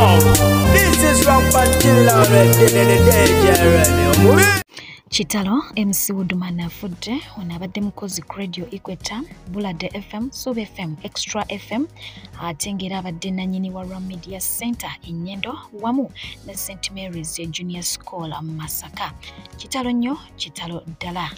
This is Rampant Killer Jeremy. Kitalo MC Woodman afudde. Ono abadde mukozi ku Radio Equator, Bulade FM, Sub FM, Extra FM, ate ng'era abadde nannyini wa Ram Media Center e Nyendo wamu ne St Mary's Junior School Masaka. Kitalo nnyo, kitalo ddala.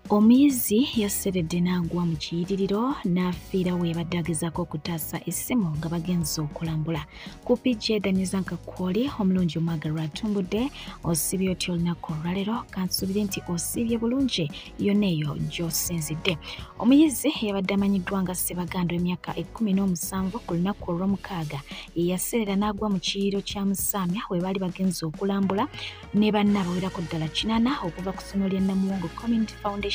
Omuyizi yaseredde n'agwa mu kiyiririro n'afiira we yabadde agezaako okutaasa essimu nga bagenze okulambula. Ku PJ Daniza Nkakwoli, omulungi omwagalwa atumbudde, osiibye otya olunaku olwaleero? Kansuubire nti osiibye bulungi yonna eyo gy'osinzidde. Omuyizi yabadde amanyiddwa nga Ssebaganda emyaka 17 ku lunaku olw'omukaaga ye yaseerera n'agwa mu kiyiriro kya Musaamya we baali bagenze okulambula ne banne abawerako ddala 8 okuva ku ssomero lya Namuwongo Community Foundation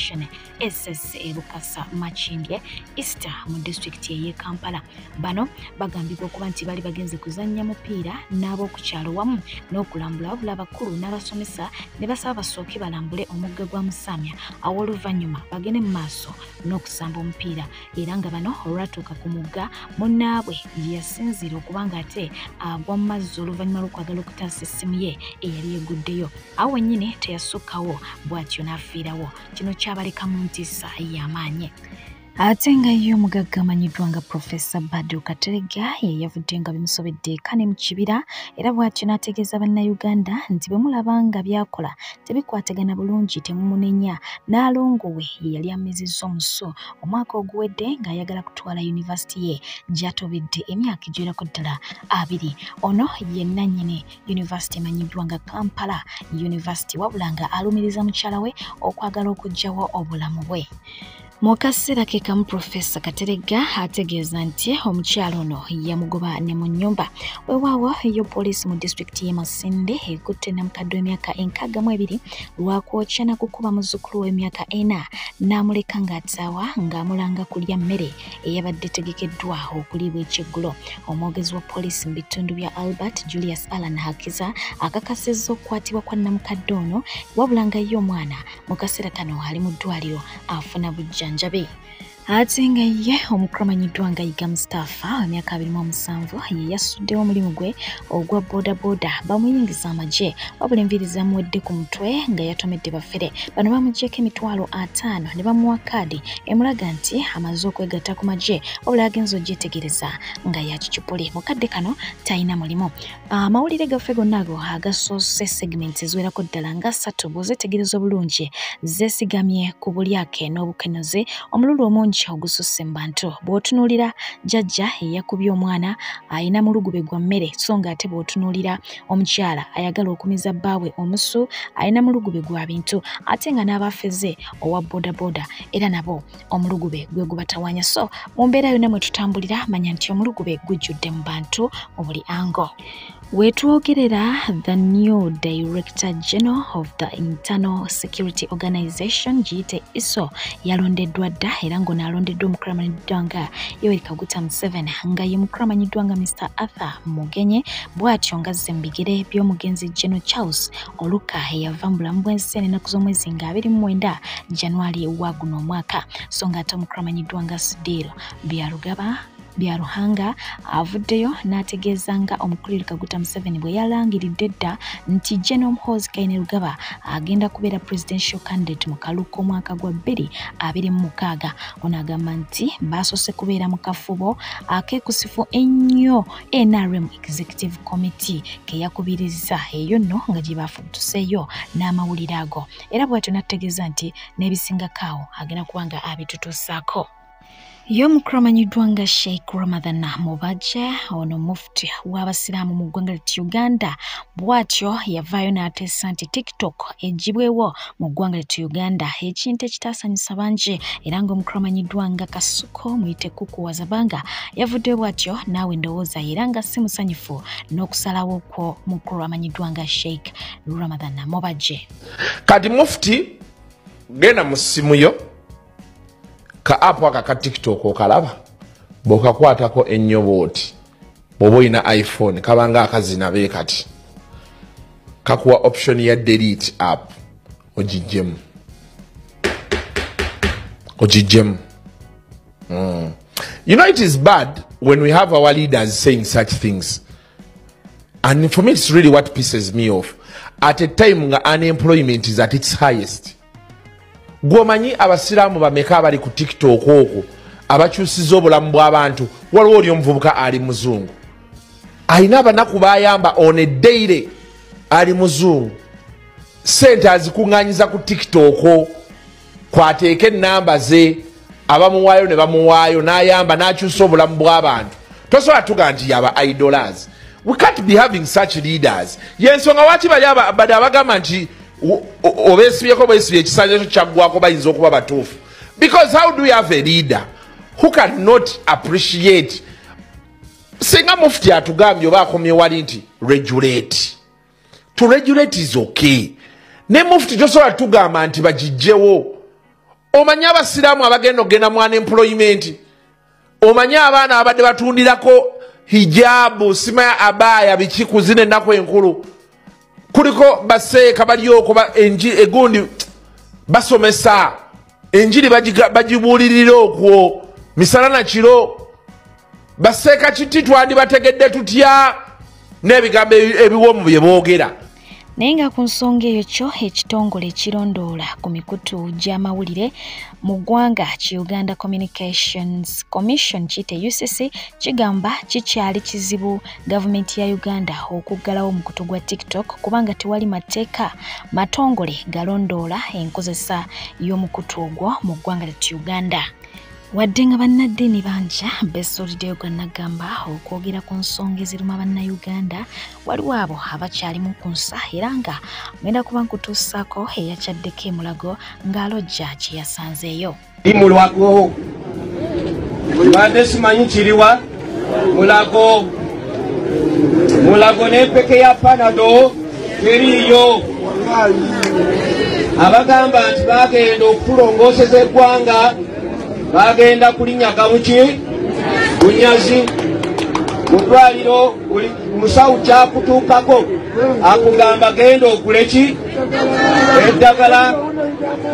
SS e Bukasa Makindye East mu disitulikiti ey'e Kampala. Bano bagambibwa okuba nti baali bagenze kuzannya mupiira n'ab'oku kyalo wamu n'okulambula, wabula abakulu n'abasomesa ne basaba basooke balambule omugga gwa Musaamya awo oluvannyuma bagende mu maaso n'okusamba omupiira, era nga bano olwatuuka ku mugga munnaabwe gye yasinziira okuba nga ate agwa mu mazzi oluvannyuma lw'okwagala okutaasa essimu ye eyali eguddeyo. Awo wennyini teyasukkawo bw'atyo n'afiirawo. Kino kyabaleka mu ntiisa y'amaanyi. Ate nga ye omugagga amanyiddwa nga Profesa Badru Kateregga ye yavudde nga bimusobedde eka ne mu kibira, era bw'atyo n'ategeeza Bannayuganda nti bwe mulaba nga by'akola tebikwatagana bulungi temumunenya. N'alongo we ye yali amezezza omusu omwaka oguwedde ng'ayagala kutwala yunivasite ye gy'atobedde emyaka egiwerako ddala 20. Ono ye nannyini yunivasite emanyiddwa nga Kampala University, wabula nga alumiriza mukyala we okwagala okuggyawo obulamu bwe. Mu kaseera ke kamu Profesa Kateregga ategeeza nti omukyala ono yamugoba ne mu nnyumba. Weewaawo yo poliisi mu disitulikiti y'e Masindi ekutte namukadde w'emyaka 62 lwakwokya na kukuba muzzukulu w'emyaka 4 n'amuleka ng'ataawa ng'amulanga kulya mmere eyabadde etegekeddwa okuliibwa ekyeggulo. Omwogezi wa poliisi mu bitundu bya Albert Julius Allan Hakiza akakasizza okukwatibwa kwa namukadde ono, wabula nga ye omwana mu kaseera kano ali mu ddwaliro afuna bujjanjabi. Ate nga ye omukulu amanyiddwa nga Yiga Mustafa emyaka 27 ye yasuddewo omulimu gwe ogwa bodaboda bamuyingiza amagye, wabula enviiri zamuwedde ku mutwe nga yatomedde bafere. Bano bamuggyeko emitwalo 50 ne bamuwa kaadi emulaga nti amaze okwegatta ku magye, wabula agenze ogyetegereza nga ya kicupuli. Mu kadde kano talina mulimu. Amawulire gaffe gonna ago agasoose segments eziwerako ddala nga 3 bw'ozeetegereza obulungi zeesigamye ku bulyake n'obukenuzi omululu omungi ogususse mu bantu. Bw'otunuulira jjajja eyakubye omwana ayina mulugube gwa mmere, so ng'ate bw'otunuulira omukyala ayagala okumiza bbaawe omusu ayina mulugube gwa bintu, ate nga n'abafeze owa bodaboda era nabo omulugube gwe gubatawaanya. So mu mbeera yonna mwe tutambulira manya nti omulugube gujjudde mu bantu mu buli ango. Wetwogerera the new Director General of the Internal Security Organization giyite ISO yalondeddwa dda, era ng'ono alondeddwa omukulu amanyiddwa nga Yoweri Kaguta Museveni nga ye mukulu amanyiddwa nga Mr Arthur Mugenye, bw'atyo ng'azze mu bigere by'omugenzi General Charles Oluka eyava mu bulamu bw'ensi ennaku z'omwezi nga 29 January wa guno omwaka. So ng'ate omukulu amanyiddwa nga Sudhir Byaruhanga avuddeyo n'ategeeza nga omukulu Kaguta Museveni bwe yalangiridde dda nti General Muhoozi Kainerugaba agenda kubeera presidential candidate mu kalulu k'omwaka gwa 2026. Ono agamba nti basoose kubeera mu kafubo akeekusifu ennyo NRM Executive Committee ke yakubiriza eyo nno nga gye bafutuseeyo n'amawulire ago, era bw'atyo n'ategeeza nti n'ebisingako awo agenda kuba nga abitutuusaako. Ye omukulu amanyiddwa nga Sheikh Ramadhan Mubajje, ono mufti w'abasiraamu mu ggwanga lyattu Uganda, bw'atyo yavaayo n'ateesa nti TikTok eggyibwewo mu ggwanga lyattu Uganda, ekintu ekitaasanyusa bangi, era ng'omukulu amanyiddwa nga Kasuko muyite Kuku Wazabanga yavuddeyo bw'atyo naawe endowooza ye, era nga si musanyufu n'okusalawo kwo mukulu amanyiddwa nga Sheikh Ramadhan Mubajje. Kati mufti genda mu ssimu yo ka app aka ka TikTok okalaba bw'okakwatako ennyo bw'oti, bw'oba olina iPhone kabanga akazina be kati kakuwa option ya delete app ogiggyemu. You know, it is bad when we have our leaders saying such things. And for me, it's really what pisses me off. At a time nga unemployment is at its highest. Gwomanyi abasiraamu bameka abali ku TikTok okwo abakyusiza obulamu bw'abantu? Waliwo oli omuvubuka ali muzungu, alina abanaku bayamba on a daily, ali muzungu, sente azikuŋŋanyiza ku TikTok, kwateeka enamba ze, abamuwaayo ne bamuwaayo, n'ayamba n'akyusa obulamu bw'abantu. Tosobola tuga nti yaba idolers. We can't be having such leaders. Yensonga waki bali bade abagamba nti obeesibyeko bwesibye ekisanja kyo kyaggwako bayinza okuba batuufu, because how do you have a leader who cannot appreciate? Singa mufti atugambye oba akomye wali nti regulate, to regulate is okay, ne mufti tosobola tugamba nti bagijjewo. Omanyi abasiraamu abagenda okugenda mu unemployment? Omanyi abaana abadde batundirako hijabu, simaya abaya, biki ku zino ennaku enkulu? Kuliko baseeka balyoko egundi basomesa enjiri, bagibuulirira okwo misana na kiro. Baseeka kiti twandibategedde tutya n'ebigambo ebiwoomu bye boogera? Naye nga ku nsonga eyo, kyo ekitongole ekirondoola ku mikutu gy'amawulire mu ggwanga ki Uganda Communications Commission, kiyite UCC, kigamba kikyali kizibu gavumenti ya Uganda okuggalawo omukutu gwa TikTok kubanga tewali mateeka matongole galondoola enkozesa y'omukutu ogwo mu ggwanga lyattu Uganda. Wadde nga bannaddiini banja beesuuliddeyo gannagamba okwogera ku nsonga eziruma bannayuganda, waliwo abo abakyalimu ku nsa, era nga ngenda kuba nkutuusaako eyakyaddeko emulago ng'alojja kye yasanzeeyo. Mulago mbadde simanyi kiriwa Mulago. Mulago n'empeke ya Panado teriiyo. Abagamba nti bagenda okutulongooseza eggwanga bagenda kulinyaga buki bunyazi. Mu ddwaliro buli musawo kyakutuukako akugamba genda ogule ki eddagala,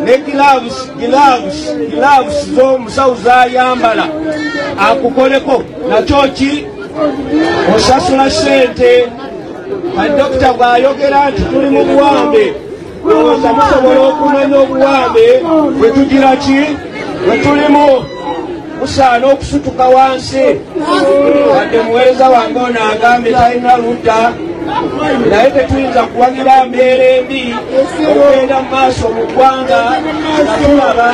ne gloves z'omusawo zayambala akukoleko nakyo ki osasula ssente. Kadokita bw'ayogera nti tuli mu buwambe, ndowooza musobola okumanya obuwambe bwe tugira ki bwe tulimu. Musaana okusutuka wansi. Wadde muweereza wange ono agambye talina ludda, naye tetuyinza kuwagira mbeera embi okugenda mu maaso mu ggwanga nga tulaba.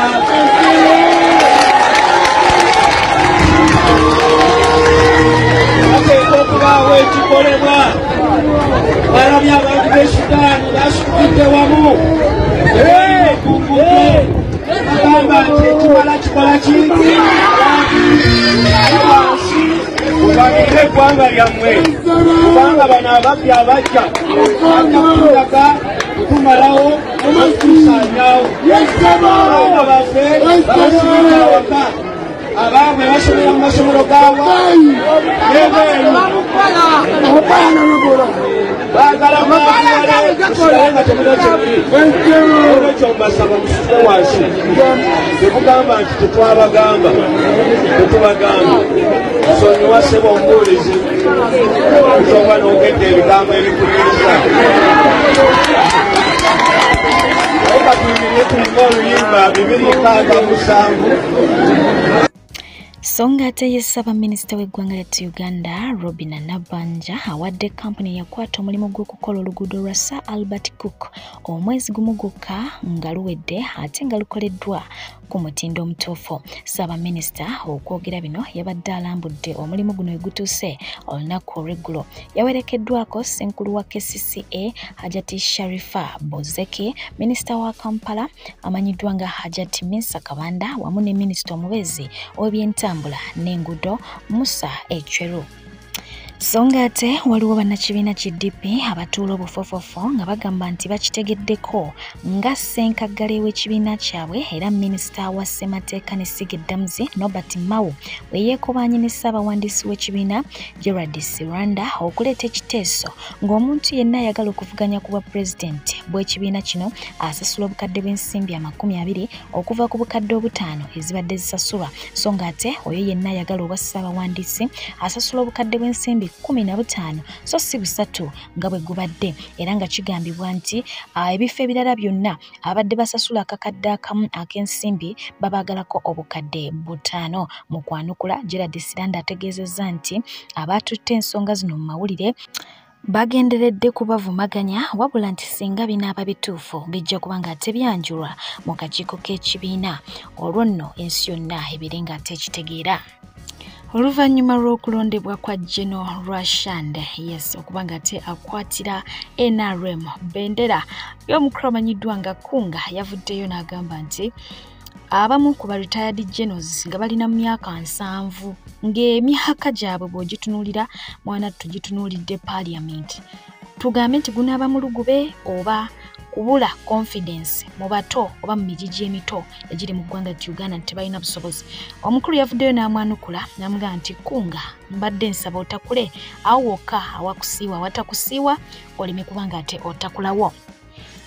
Bateeka okubaawo ekikolebwa. Balabye abantu b'e Sudaani basitukidde wamu bagamba nti ekimala kikola ki wansi, mubagire eggwanga lyammwe, kubanga bano ababbi abajja bajja kutunyaga, kutumalawo, okutusaanyaawo. Abaana baffe babasibidde awaka, abaabwe basomera mu masomero gaawa n'ebweru. Baagala mwakuwale musigale nga temulina kyemuli. Olwekyo mbasaba musituke wansi. Temugamba nti tetwabagamba, tetubagamba. Nsonyiwa ssebo omubuulizi kutoba n'ogedde ebigambo ebikunyiiza, naye katuyimirire tulina oluyimba 267. So nga ate ye ssaabaminisita w'eggwanga lyattu Uganda Robinah Nabbanja awadde kampuni eyakwata omulimu gw'okukola oluguudo lwa Sir Albert Cook omwezi gumu gwokka nga luwedde ate nga lukoleddwa ku mutindo omutuufu. Ssaabaminisita okwogera bino yabadde alambudde omulimu guno egutuuse olunaku olw'eggulo. Yawerekeddwako ssenkulu wa KCCA Hajati Sharifa Bozeki, minisita wa Kampala amanyiddwa nga Hajati Minsa Kabanda, wamu ne minisita omubeezi ow'ebyentambula n'enguudo Musa Ecweru. So nga ate waliwo bannakibiina ki DP abatuula obufofofo nga bagamba nti bakitegeddeko nga ssenkaggale w'ekibiina kyabwe era minisita wa ssemateeka ne ssiga eddamuzi Norbert Mao bwe yeekobaanye ne ssaabawandiisi w'ekibiina Gerald Siranda okuleeta ekiteeso. Teso ng'omuntu yenna ayagala okuvuganya ku bwa pulezidenti bw'ekibiina kino asasula obukadde bw'ensimbi 20 okuva ku bukadde 5 ezibadde zisasulwa, so ng'ate oyo yenna ayagala obwa ssaabawandiisi asasula obukadde bw'ensimbi 15 so si 3 nga bwe gubadde. Era nga kigambibwa nti ebifo ebirala byonna abadde basasula akakadde akamu ak'ensimbi babaagalako obukadde 5. Mu kwanukula, Gerald Siranda ategeezezza nti abaatutte ensonga zino mu mawulire bagenderedde kubavumaganya, wabula nti singa binaaba bituufu bijja kuba nga tebyanjulwa mu kakiiko k'ekibiina, olwo nno ensi yonna ebeere nga tekitegeera. Oluvannyuma lw'okulondebwa kwa General Rwashande, yes, okuba nga ate akwatira NRM bendera y'omukulu amanyiddwa nga Kunga, yavuddeyo n'agamba nti abamu ku ba retired generals nga balina mu myaka 70 ng'emyaka gyabwe bw'ogitunuulira mwana tugitunuulidde parliament, tugambe nti gunaaba mulugube oba kubula confidence mu bato oba mu migigi emito egiri mu ggwanga ti Uganda nti tebalina busobozi. Omukulu yavuddeyo n'amwanukula n'amugamba nti Kunga, mbadde nsaba otakule awo wokka awakusiiwa, awatakusiiwa oleme kubanga ate otakulawo.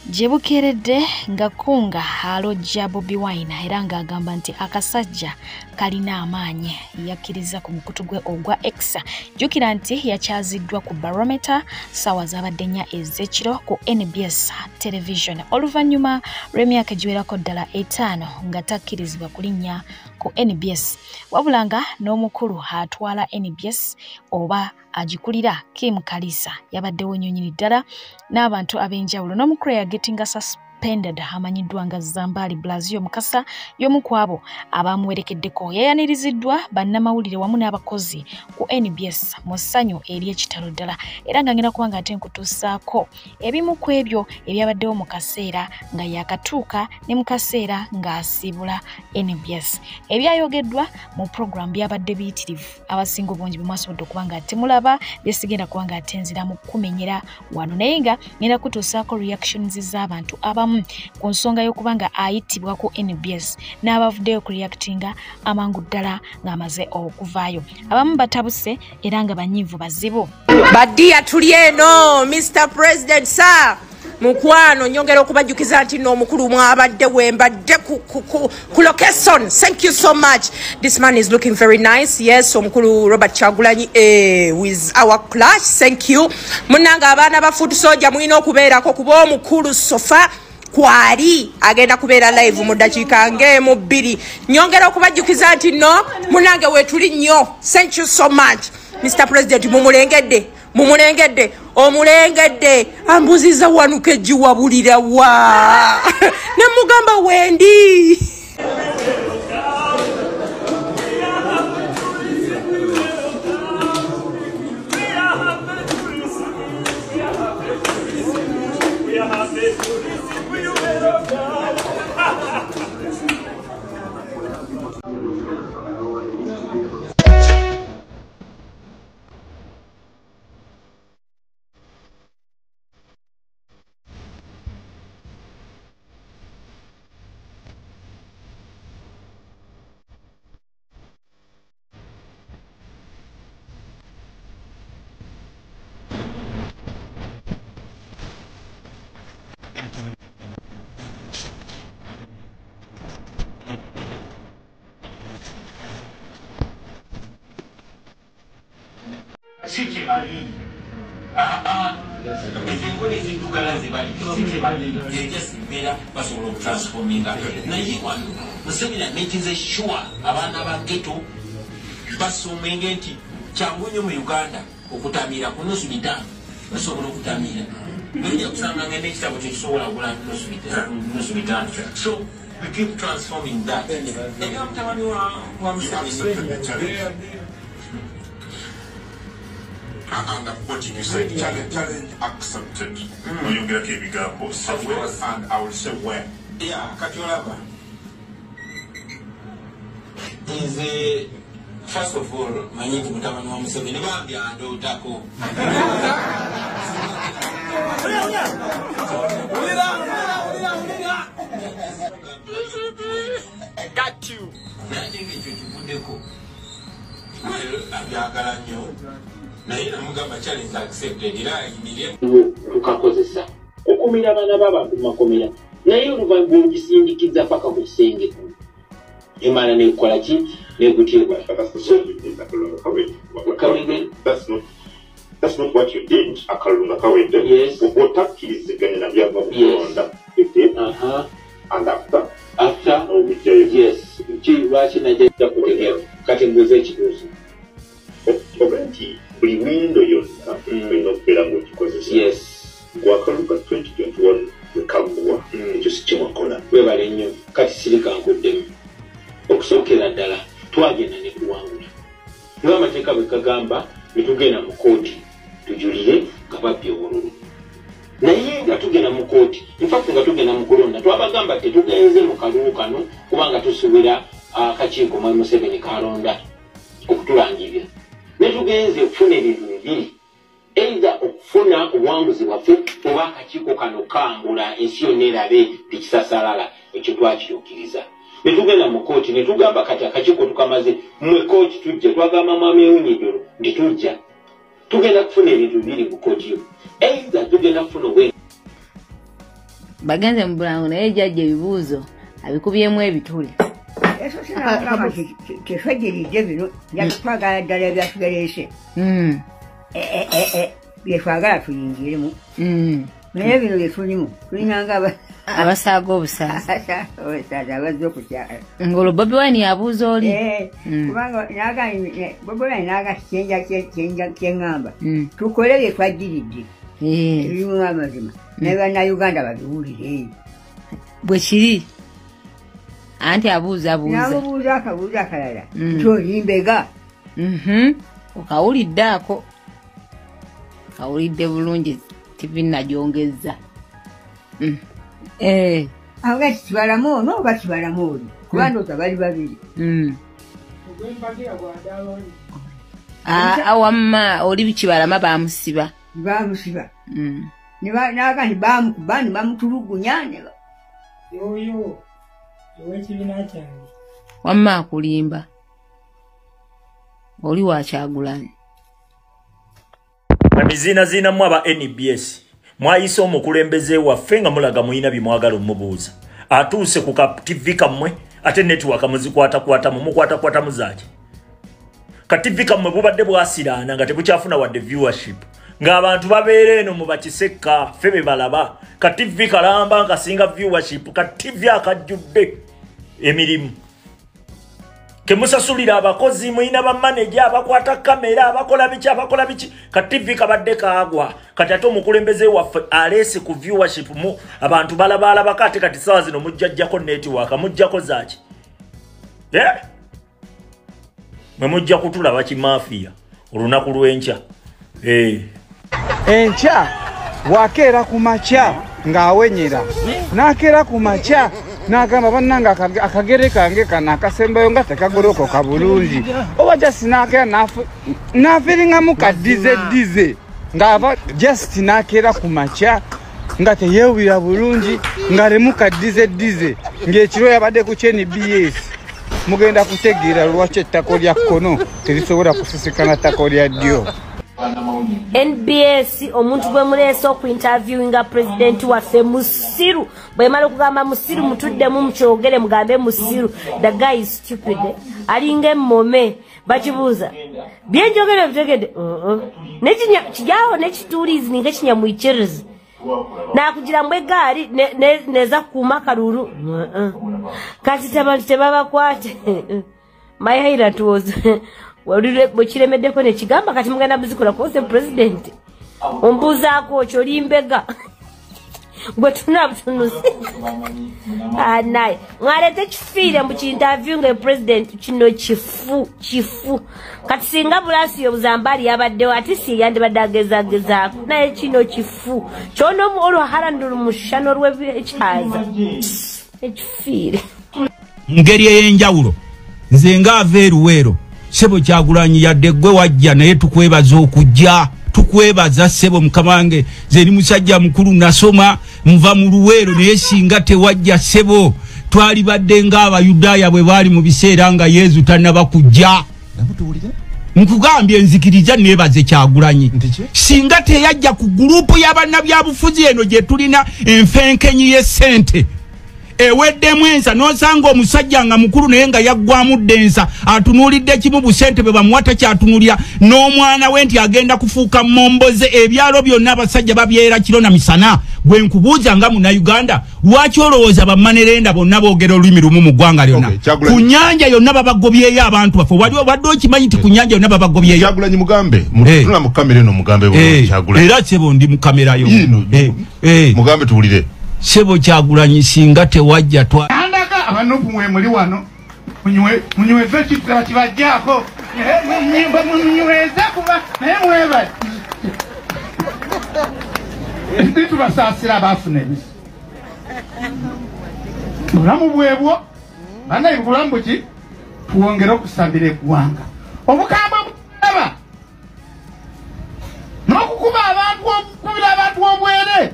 Gye bukeeredde nga Kunga alojja Bobi Wine era ng'agamba nti akasajja kalina amaanyi. Yakkiriza ku mukutu gwe ogwa X. Jjukira nti yakyaziddwa ku Barometer ssaawa zaabadde 4 ez'ekiro ku NBS Television oluvannyuma lw'emyaka egiwerako ddala 5 nga takkirizibwa kulinnya ku NBS, wabula nga n'omukulu atwala NBS oba agikulira Kim Kalisa yabaddewo nnyonyi ddala n'abantu ab'enjawulo. N'omukulu yagetinga suspended amanyiddwa nga Zambali Blasio Mukasa y'omu ku abo abamuwerekeddeko. Yayaniriziddwa bannamawulire wamu n'abakozi ku NBS mu ssanyu ery'ekitalo ddala, era nga ngenda kuba nga ate nkutuusaako ebimu ku ebyo ebyabaddewo mu kaseera nga yakatuuka ne mu kaseera ng'asiibula NBS. Ebyayogeddwa mu program byabadde biyitirivu, abasinga obungi bwe mwasobodde okuba nga temulaba, byesigenda kuba nga ate nziramu kumenyera wano, naye nga ngenda kutuusaako reactions z'abantu abamu ku nsonga y'okuba nga ayitibwa ku NBS n'abavuddeyo kureactinga amangu ddala ng'amaze okuvaayo. Abamu batabuse era nga banyiivu bazibu. Badiya tuli eno, Mr. President sir, mukwano nyongera okubajjukiza nti n'omukulu mwabadde wembadde ku location. Thank you so much. This man is looking very nice. Yes, omukulu Robert Kyagulanyi with our clash. Thank you. Munnange abaana ba foot soldier mulina okubeerako kuba omukulu sofa kwali agenda kubeera live mu ddakiika ng'emu 2. Nyongera okubajjukiza nti no munnange weetuli nnyo. Thank you so much. Mr. President mumulengedde, mumulengedde, omulengedde, ambuziza wanuka egiwabulira wa ne mugamba wendi. Sikimanyi ezinkoni eziddugala zebali sikimanyi ejja basobola okutransforminga, naye wano Museveni amakinze sure abaana ba ghetto basomenge nti kyangu nnyo mu Uganda okutamira ku 5,000 basobola okutamira, nojja kusanga nga n'ekitabo tekisobola kugula 5,000. So we keep transforming that. Ebya mutabani wa Museveni. And I'm quoting you said, challenge accepted. Oyongerako ebigambo somewhere, and I will say where. Yeah, kati olaba nze first of all manyi nti mutabani wa Museveni bambi andootako. Got you. Naye ng'ekyo kivuddeko abyagala nnyo. Naye namugamba challenge accepted era ayimirire tukakozesa okukumira abaana b'abantu mu makomera, naye oluvannyuma ogisindikiza paka ku kisenge emala nekola ki nekutyebwa. That's not what you did. Akalulu nga kawedde. Yes. Otakkiriziganya na byava mu kulonda. You did. And after? After? N'obijjayo. Yes. Ki lwaki najja kutegeera kati mbuuza ekibuuzo. Oba nti buli windo yonna olina okubeera ng'ogikozesa. Yes. Gwe akalulu ka 2021 bwe kaggwa, ekyo si kye wakola. Webale nnyo. Kati sirika nkuddemu. Okusookera ddala twagenda ne tuwangula. Ng'amateeka bwe gagamba ne tugenda mu kooti tujulire nga babbye obululu. Naye nga tugenda mu kooti, in fact nga tugenda mu kulonda, twabagamba tetugenze mu kalulu kano kubanga tusuubira akakiiko Mwami Museveni kalonda okutulangirira. Ne tugenze okufuna ebintu bibiri, either okufuna obuwanguzi bwaffe oba akakiiko kano kangula ensi yonna erabe tekisasalala, ekyo twakituukiriza. Ne tugenda mu kooti ne tugamba kati akakiiko tukamaze, mmwe kooti tujja, twagamba Mwami Ewunyidolo nti tujja. Tugenda kufuna ebintu bibiri mu kooti yo. Either tugenda kufuna obwe bagenze mu bulango, naye jjajja ebibuuzo abikubyemu ebituli. Tetwejjiridde bino, twagala ddala ebyatugereese byetwagala tuyingiremu, naye bino byetulimu tulinanga abasaaga obusaazi obusaazi abazze okukyala. Ng'olwo Bobi Wine yabuuza oli kubanga Bobi Wine naga kyenja kyeŋŋamba tukole bye twajjiridde ebirimu amazima, naye Bannayuganda babiwulire bwe kiri. Anti abuuza buuza namubuuza akabuuza akalala nti oli mbega. Okawulidde ako, kawulidde bulungi, TV nagyongezza. Awo kibalamu ono oba kibalamu oli, kuba ndowooza bali babiri. Awamma oli Kibalama bamusiba. Bamusiba. Naga nti bamukuba ne bamutulugunya. Yoyo ow'ekibiina kyange. Wamma akulimba. Oli wa Kyagulanyi. Emiziinaziina aba NBS mwayise omukulembeze waffe nga mulaga muyina bye mwagala omubuuza. Atuuse ku ka TV kammwe ate network muzikwatakwatamu, mukwatakwatamu zaaki? Ka TV kammwe bubadde bwasiraana nga tebukyafuna wadde viewership, ng'abantu babeera eno mu bakisekka ffe be balaba. Ka TV kalamba nkasinga viewership, ka TV akajjudde emirimu. Kemusasulira abakozi, muyina bamaneja abakwata kamera, abakola biki abakola biki. Ka TV kabadde kaagwa. Kati ate omukulembeze waffe aleese ku viewership mu abantu balabalabako, ate kati ssaawa zino mujjajjako network, mujjako zaaki? Mwe mujja kutulaba kimafiya olunaku lw'enkya. Enkya wakeera ku makya ng'awenyera, n'akeera ku makya n'agamba bannange akagere kange kano akasembayo nga tekagolokoka bulungi, oba just n'akeera n'afiringamu kadize dize ng'ava just n'akeera ku makya nga teyeewulira bulungi ng'alemu kadize dize ng'ekiro yabadde ku NBS. Mugenda kutegeera lwaki ettako lya kkono terisobola kusisikana ttako lya ddyo. NBS omuntu gwe muleese okuinterviewinga pulezidenti waffe musiru. Bwemala okugamba musiru mutuddemu mukyogere mugambe musiru. The guy is stupid. Alinga emmome bakibuuza byenjogere bitegedde kijaawo nekituulizi ninga ekinyamwikirizi nakugira mbu egaali neza kukuuma akalulu. Kati abantu tebabakwate. My highlight was bwekiremeddeko nekigamba kati mugenda muzikola kuose pulezidenti ombuuzaako okyo oli mbega gwe tunabutunuzi. Naye mwaleete kifiire mu kinterview nga pulezidenti kino kifu kifu. Kati singa Bulasiyo Buzambali yabaddewo ati si yandibadde agezagezaako, naye kino kifu kyona olwahalandula omushana olw'ekyaza ekifiire. Ngeri ey'enjawulo nze ng'ava eruweero ssebo Kyagulanyi yadde gwe wajja naye tukwebaza okujja, tukwebaza ssebo mukama wange. Nze ndi musajja mukulu nasoma nva mu Luweero, naye singa tewajja ssebo twalibadde ng'Abayudaaya bwe baali mu biseera nga Yezu tannaba kujja. Namutuwulira Nkugambye nzikiriza nebaze Kyagulanyi. Singa teyajja ku gurupu y'abannabyabufuzi eno gye tulina enfenkenyi y'essente eweddemu ensa, n'osanga omusajja nga mukulu naye nga yaggwamu dda ensa, atunuulidde kimu busente bwe bamuwa takyatunulira n'omwana we nti agenda kufuuka momboze. Ebyalo byonna abasajja babyera kiro na misana. Gwe nkubuuza nga Munnayuganda, lwaki olowooza bammanerenda bonna boogera olulimi lumu mu ggwanga lyonna? Ku nnyanja yonna babagobyeyo abantu baffe. Wali obadde okimanyi nti ku nnyanja yonna babagobyeyo? Kyagulanyi mugambe, mutula mu kamera eno mugambe bulungi Kyagulanyi. Era ssebo ndi mu kamera yo. Mugambe tuwulire. Ssebo Kyagulanyi singa tewajja twa andaga abanopu mwe muli wano munyweze kitaba kibajjako munyweze kuba naye mwebale tubasaasira abaafuna ebisi bulamu bwebwo banaye bulamu buki tuwongere okusabira eggwanga obukambwe obulaba n'okukuba abantu okukubira abantu obwere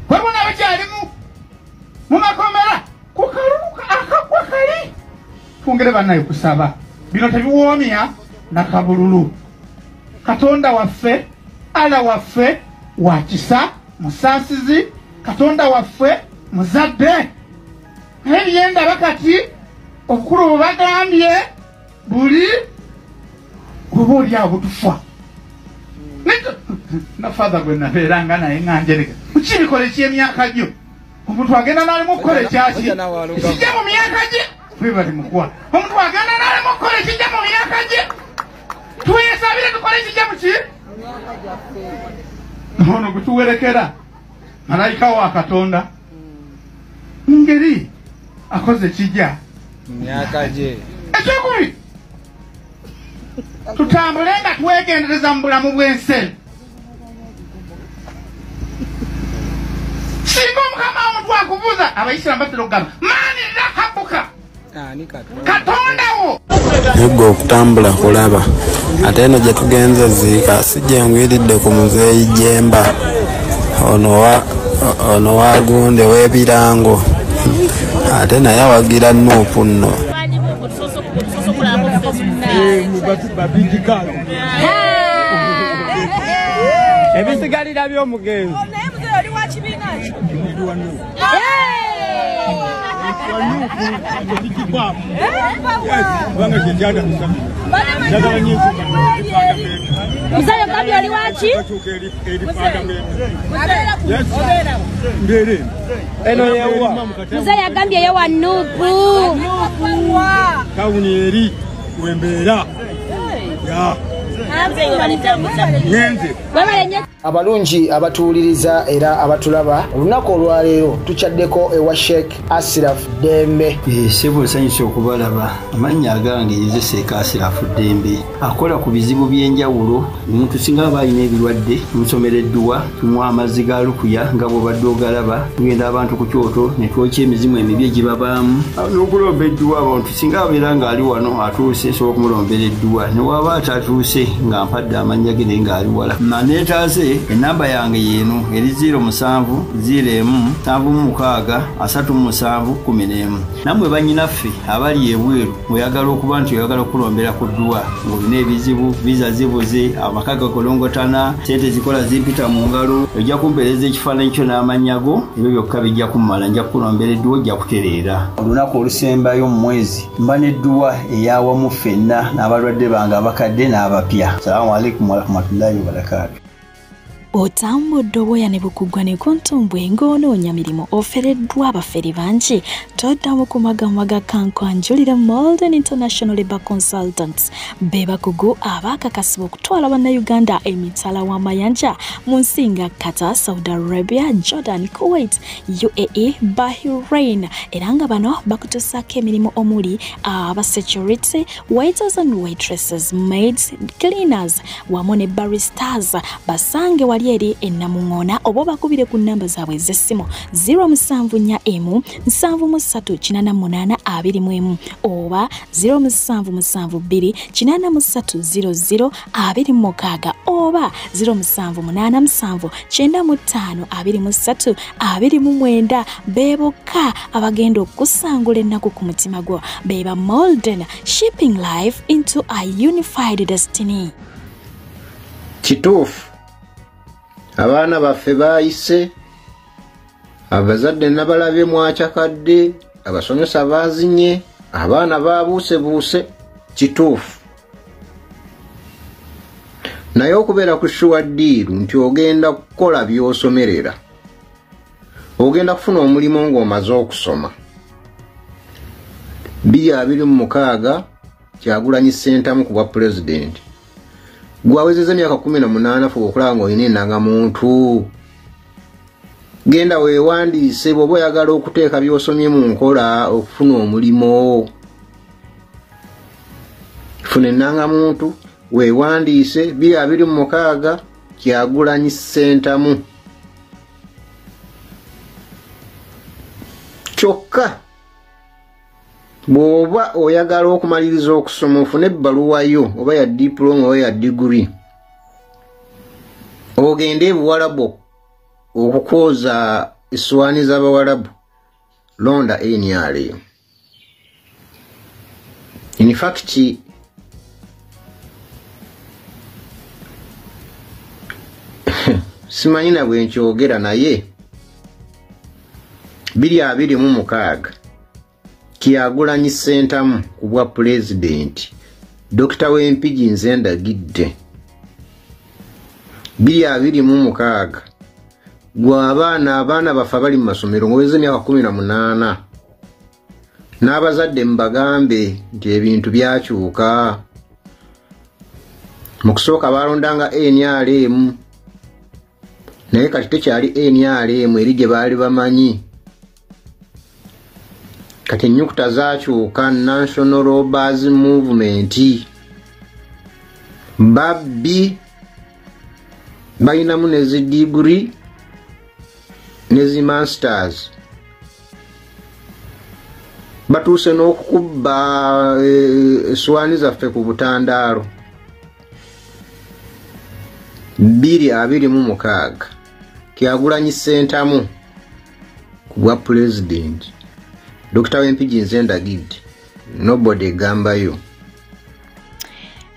waliwo n'abakyalimu mu makomera ku kalulu akagwa kali twongere bannaye kusaba bino tebiwoomya nakabululu. Katonda waffe, Allah waffe wa kisa, musaasizi, Katonda waffe muzadde. Naye byendaba kati obukulu bwebagambye buli oba oli awo butufa. Na father gwe nabeeranga naye nga njerega mukibikola eky'emyaka gyo omuntu agenda n'alimu okukola ekyaki ekijja mu myaka gye twebale mukuwa omuntu agenda n'alimu okukola ekijja mu myaka gye twesabire tukole ekijja mu ki ono gwe tuwerekera malayika wa Katonda mu ngeri akoze ekijja mu myaka gye. Ekyokubiri tutambule nga twegendereza mu bulamu bw'ensi. Singa omukama omuntu akubuuza, Abayisiraamu batera okugamba maani rahabuka, Katonda wo. Nigga okutambula kulaba ate eno gye tugenze ziika si gye ngwiridde ku muzeeyi Jemba ono wagunde w'ebirango ate naye awagira Nuupu nno. Ebisigalira by'omugenzi. Muzeeyi ogambye oli waki? Muzeeyi agambye ye wa Nuupu. Tawuni eri wembeera. Abalungi abatuwuliriza era abatulaba, olunaku olwaleero tukyaddeko ewa Sheikh Asiraf Dembe. Ssebo nsanyuse okubalaba. Amannya agange ye Sheikh Asiraf Dembe, akola ku bizibu by'enjawulo. Omuntu singa aba alina ebirwadde tumusomera edduwa, tumuwa amazzi ga lukuya nga bw'obadde ogalaba, tugenda abantu ku kyoto ne twokya emizimu emibi egibabaamu n'okulomba edduwa. Abantu singa abeera ng'ali wano atuuse, nsobola okumulombera edduwa, ne waba atatuuse nga mpadde amannya ge naye ng'ali wala. Naneetaase enamba yange yeeno eri 07 01 76 37 11. Nammwe bannyinaffe abali ebweru oyagala okuba nti oyagala okulombera ku dduwa ng'olina ebizibu, viza zibuze, amaka gakolongotana, sente zikola zimpita mu ngalo, ojja kumpeereza ekifaananyi kyo n'amannya go, ebyo byokka bijja kummala, nja kukulombera edduwa ojja kutereera. Olunaku olusembayo mu mwezi mba n'edduwa eyawamu ffenna n'abalwadde bange abakadde n'abapya. Salaamu alaikum warahmatullahi wabarakaatu. Otambudde obwoya ne bukugwa ne kuntumbwe ng'onoonya mirimu, ofereddwa abafere bangi, toddamu kumagamaga. Kankwanjulira Molden International Labour Consultants, be bakugu abaakakasibwa okutwala Bannayuganda emitala w'amayanja mu nsi nga Qatar, Saudi Arabia, Jordan, Kuwait, UAE, Bahrain, era nga bano bakutuusaako emirimu omuli aba security, waiters and waitresses, maids, cleaners wamu ne baristas. Basange wali Bali eri enamuŋoona oba obakubire ku nnamba zaabwe ez'essimu 0741 73 88 21 oba 0772 83 00 26 oba 0787 95 23 29. Bebokka abagenda okusangula ennaku ku mutima gwo. Beba Molden, shipping life into a unified destiny. Kituufu, abaana baffe baayise, abazadde nabalabye mwakyakadde, abasomesa baazinye, abaana baabuusebuuse. Kituufu, naye okubeera ku shuwa ddiiru nti ogenda kukola by'osomerera, ogenda kufuna omulimu ng'omaze okusoma. 2026 Kyagulanyi Ssentamu ku bwa pulezidenti. Gwawezezza emyaka 18, fuba okulaba ng'olina endagamuntu. Genda weewandiise bw'oba oyagala okuteeka by'osomye mu nkola okufuna omulimu. Funa endangamuntu, weewandiise. 2026 Kyagulanyi Ssentamu. Kyokka bw'oba oyagala okumaliriza okusoma, ofune ebbaluwa yo oba ya diploma oba ya diguri, ogende ebuwalabu okukwoza essuwaani z'abawalabu, londa NRM. In fact, simanyi na bwe nkyogera, naye 2026 Kyagulanyi Ssentamu ku bwa pulezidenti. Dokita w'Empigi nze ndagidde. 2026 gwe abaana baffe abali mu masomero ng'oweza emyaka 18, n'abazadde mubagambe nti ebintu byakyuka. Mu kusooka baalondanga NRM, naye kati tekyali NRM eri gye baali bamanyi. Kati ennyukuta zaakyuka, National Robbers Movement. Babbi balinamu ne zi diguri ne zi masters, batuuse n'okukubba essuwaani zaffe ku butandaalo. 2026 Kyagulanyi Ssentamu ku bwa pulezidenti. Dokita w'Empigi nze ndagidde, nobody egambayo.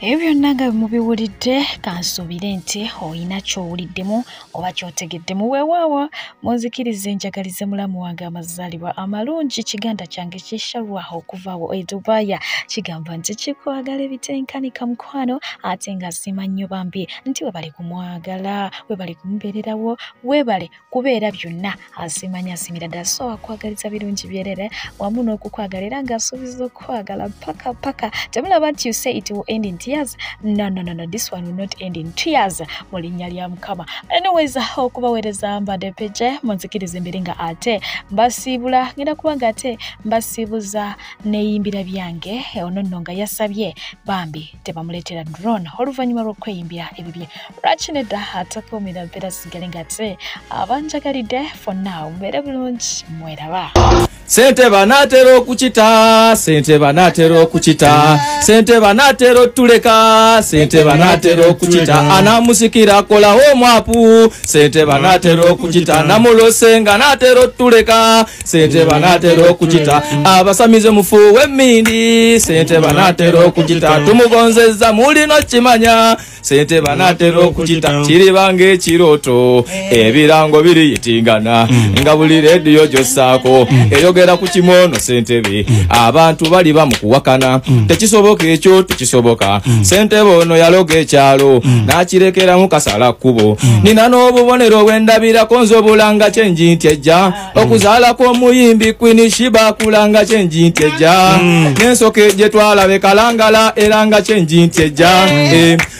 Ebyo byonna nga mubiwulidde, kansuubire nti olina ky'owuliddemu oba ky'otegeddemu. Weewaawo munzikirize njagalize mulamu wange amazaalibwa amalungi. Kiganda kyange kishalwa okuva e Dubai kigamba nti kikwagala ebitenkanika mukwano, ate nga siima nnyo bambi nti webale kumwagala, webale kumubeererawo, webale kubeera byonna. Asimanya asimira ddala, so akwagaliza birungi byerere wamu n'okukwagala, era ng'asuubiza okukwagala paka paka. Temulaba nti you say it will end in tears? No, no, no, no, this one will not end in tears mu linnya lya Mukama. Anyways, okubaweereza mbadde peje, munzikirize mbere nga ate mbasiibula, ngenda kuba nga ate mbasiibuza neeyimbira byange. Ono nno nga yasabye bambi tebamuleetera drone oluvannyuma lw'okweyimbira ebibye. Lwaki nedda, atakuumira mpeera sigale nga ate abanjagalidde. For now, mubeere bulungi, mweraba. Sente banatera okukita, sente banatera okukita, sente banatera otuleka, sente banatera okukita, anamusikira akolawo omwapu, sente banatera okukita, namulosenga natera otuleka, sente banatera okukita, abasamize mufuwe emmindi, sente banatera okukita, tumugonzezza mulino kimanya, sente banatera okukita, kiribanga ekiroto, ebirango biriyitingana, nga buli rediyo gy'ossaako, eyogera ku kimono Ssentebe, abantu bali bamukuwakana, tekisoboka ekyo tekisoboka. Ssentebe ono yaloga ekyalo n'akirekeramu kasala kkubo, nina n'obubonero bwendabirako nze obulanga kyenji nti ejja, okuzaalako omuyimbi Queen Shiba kulanga kyenji nti ejja, n'ensoke gye twalabe kalangala eranga kyenji nti ejja.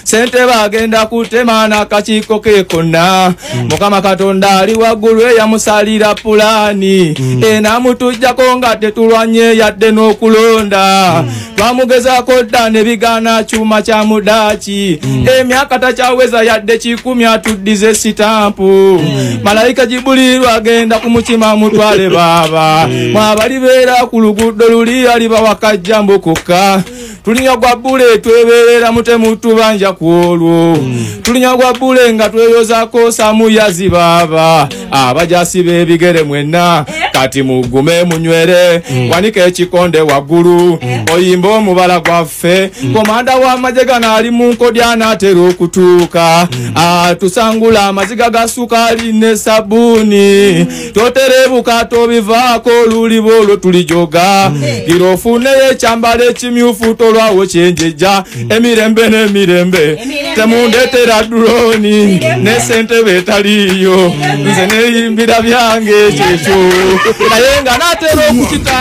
Ssentebe agenda kutema n'akakiiko ke konna, Mukama Katonda ali waggulu eyamusalira pulaani, enamutujjako nga tetulwanye yadde n'okulonda, twamugezaako dda ne bigaana. kyuma kya mudaaki. Emyaka takyaweza yadde 10 atuddize sitampu. Malayika Jibuliru agenda kumukima mutwale baaba. Mwabalibeera ku luguudo luli aliba wakajja mbukuka. Tulinya gwa bule twebeerera mutemu tubanja ku olwo. Tulinya gwa bule nga tweyozaako samuyazi baaba. Abajasi b'ebigere mwenna kati mugume munywere. Wanika ekikonde waggulu oyimba omubala gwaffe. Komanda w'amagye gano ali mu nkodi anaatera okutuuka. Atusangula amaziga ga sukaali ne sabbuuni. Toterebuka tobivaako oluliba olwo tulijoga. Gira ofuneyo ekyambalo ekimyufu tolwawo kyenjejja. Emirembe n'emirembe temundetera droni ne ssentebe etaliiyo. Nze neeyimbira byange kyekyo naye nga naatera okukita.